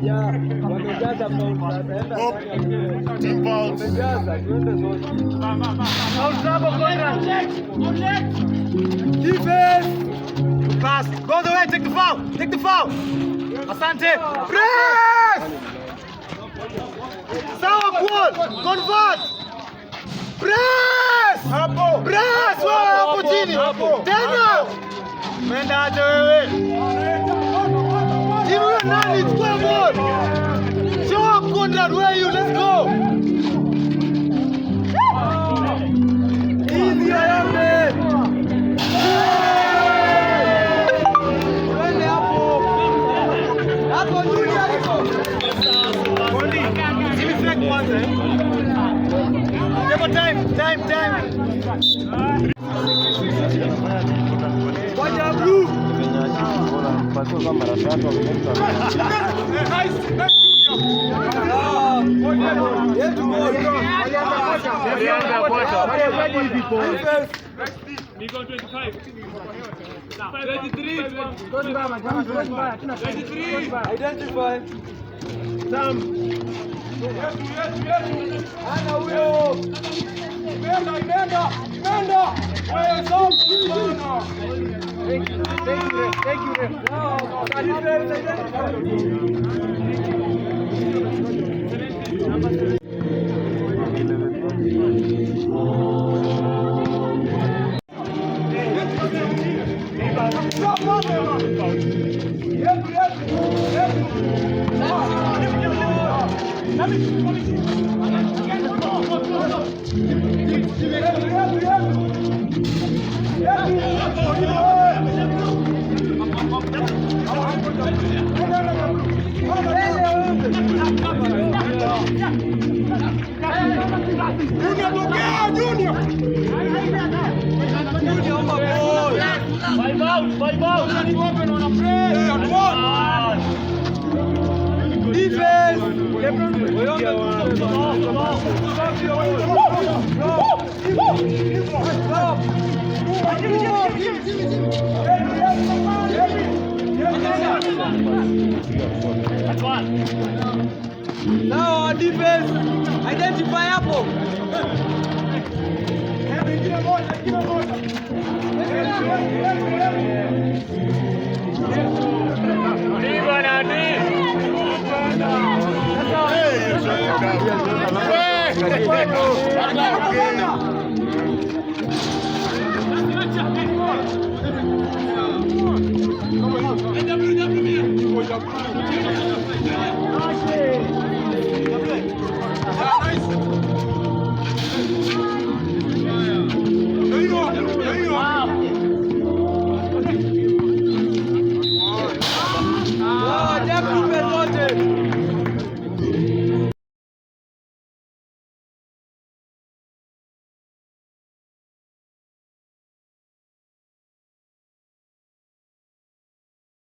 Wamejaza foul sasa. Enda Up. ndani. Team fouls. Wamejaza, tuende zote. Defense. Pass. Go the way. Take the foul. Take the foul. Asante. Press. Sawa goal. Convert. Press. Hapo. Press. Wewe hapo chini. Tena. Umeenda aje wewe? Timu ya nani? Chukua ball. Show up, Conrad. Where are you? Let's go. Easy, Ayambe. Twende hapo. Hapo Junior iko. Give fake kwanza eh. Table time, time, time. Wacha blue. Mara tatu. Ah, yetu ball. Defense. 23. Identify. Sam. Ana huyo. Imeenda, imeenda, imeenda. Wewe Sam. Thank you, thank you, thank you. Defense, identify. Junior, tokea Junior. Junior, omba ball. Five out, five out. Hey, one. Defense. Stop. That's one. Now defense. Identify hapo. Ingine moja, ingine moja. Viva nani?